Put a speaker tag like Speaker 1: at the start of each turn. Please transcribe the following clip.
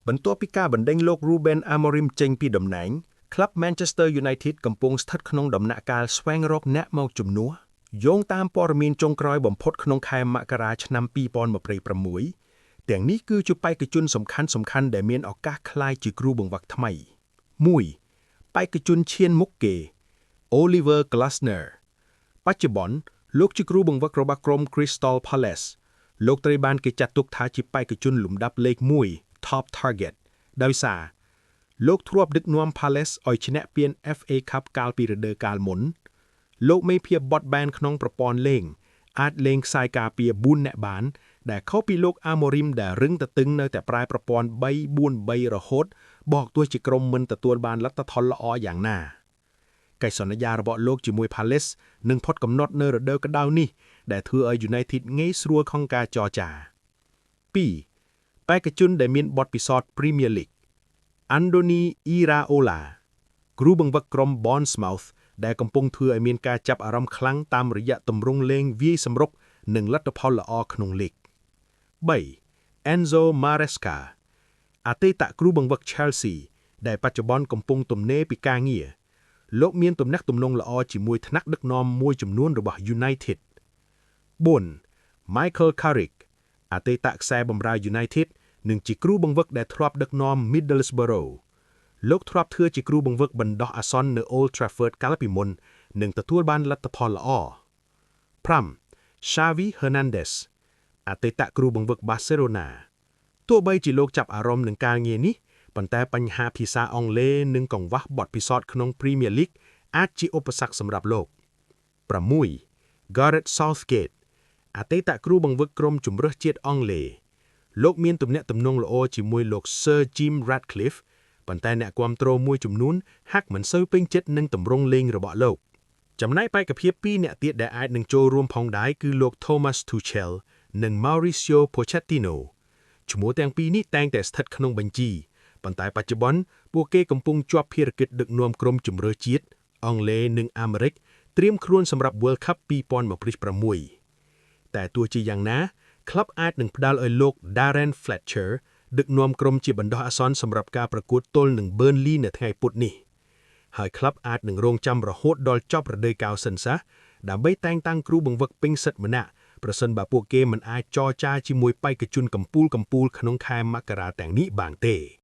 Speaker 1: បន្ទាប់ពីការបណ្ដេញលោក Ruben Amorim ចេញពីតំណែងក្លឹប Manchester United កំពុងស្ថិតក្នុងដំណាក់កាលស្វែងរកអ្នកមកជំនួសយោងតាមព័ត៌មានចុងក្រោយបំផុតក្នុងខែមករាឆ្នាំ2026ទាំងនេះគឺជាបេក្ខជនសំខាន់ៗដែលមានឱកាសក្លាយជាគ្រូបង្វឹកថ្មី1បេក្ខជនឈានមុខគេ Oliver Glasner បច្ចុប្បន្នលោកជាគ្រូបង្វឹករបស់ក្រុម Crystal Palace លោកត្រូវបានគេចាត់ទុកថាជាបេក្ខជនលំដាប់លេខ1 Top Target ដោយសារលោកធ្លាប់ដឹកនាំ Palace ឲ្យឈ្នះពាន FA Cup កាលពីរដូវកាលមុនលោកមានភាពបត់បែនក្នុងប្រព័ន្ធលេងអាចលេងខ្សែការពារ4នាក់បាន ដែលខុសពីលោក Amorim ដែលរឹងទទឹងនៅតែប្រើប្រព័ន្ធ3-4-3រហូតបោកទោះជាក្រុមមិនទទួលបានលទ្ធផលល្អយ៉ាងណាកិច្ចសន្យារបស់លោកជាមួយ Palace នឹងផុតកំណត់នៅរដូវក្តៅនេះដែលធ្វើឲ្យ United ងាយស្រួលក្នុងការចរចា2បេក្ខជនដែលមានបទពិសោធន៍ Premier League Andoni Iraola គ្រូបង្វឹកក្រុម Bournemouth ដែលកំពុងធ្វើឲ្យមានការចាប់អារម្មណ៍ខ្លាំងតាមរយៈទម្រង់លេងវាយសម្រុកនិងលទ្ធផលល្អក្នុងលីក3 Enzo Maresca អតីតគ្រូបង្វឹក Chelsea ដែលបច្ចុប្បន្នកំពុងទំនេរពីការងារលោកមានទំនាក់ទំនងល្អជាមួយថ្នាក់ដឹកនាំមួយចំនួនរបស់ United 4 Michael Carrick អតីតខ្សែបម្រើ United និងជាគ្រូបង្វឹកដែលធ្លាប់ដឹកនាំ Middlesbrough លោកធ្លាប់ធ្វើជាគ្រូបង្វឹកបណ្ដោះអាសន្ននៅ Old Trafford កាលពីមុននិងទទួលបានលទ្ធផលល្អ5 Xavi Hernandez អតីតគ្រូបង្វឹក Barcelona ទោះបីជាលោកចាប់អារម្មណ៍នឹងការងារនេះប៉ុន្តែបញ្ហាភាសាអង់គ្លេសនិងកង្វះបទពិសោធន៍ក្នុង Premier League អាចជាឧបសគ្គសម្រាប់លោក6 Gareth Southgate អតីតគ្រូបង្វឹកក្រុមជម្រើសជាតិអង់គ្លេសលោកមានទំនាក់ទំនងល្អជាមួយលោក Sir Jim Ratcliffe ប៉ុន្តែអ្នកគាំទ្រមួយចំនួនហាក់មិនសូវពេញចិត្តនឹងទម្រង់លេងរបស់លោកចំណែកបេក្ខភាពពីរនាក់ទៀតដែលអាចនឹងចូលរួមផងដែរគឺលោក Thomas Tuchel និង Mauricio Pochettino ឈ្មោះទាំងពីរនេះតែងតែស្ថិតក្នុងបញ្ជីប៉ុន្តែបច្ចុប្បន្នពួកគេកំពុងជាប់ភារកិច្ចដឹកនាំក្រុមជម្រើសជាតិអង់គ្លេសនិងអាមេរិកត្រៀមខ្លួនសម្រាប់ World Cup 2026តែទោះជាយ៉ាងណាក្លឹបអាចនឹងផ្ដល់ឲ្យលោក Darren Fletcher ដឹកនាំក្រុមជាបណ្ដោះអាសន្នសម្រាប់ការប្រកួតទល់នឹង Burnley នៅថ្ងៃពុធនេះហើយក្លឹបអាចនឹងរងចាំរហូតដល់ចប់រដូវកាលសិនសាដើម្បីតែងតាំងគ្រូបង្វឹកពេញសិទ្ធិម្នាក់ប្រសិនបើពួកគេមិនអាចចរចាជាមួយបេក្ខជនកម្ពូលកម្ពូលក្នុងខែមករាទាំងនេះបានទេ។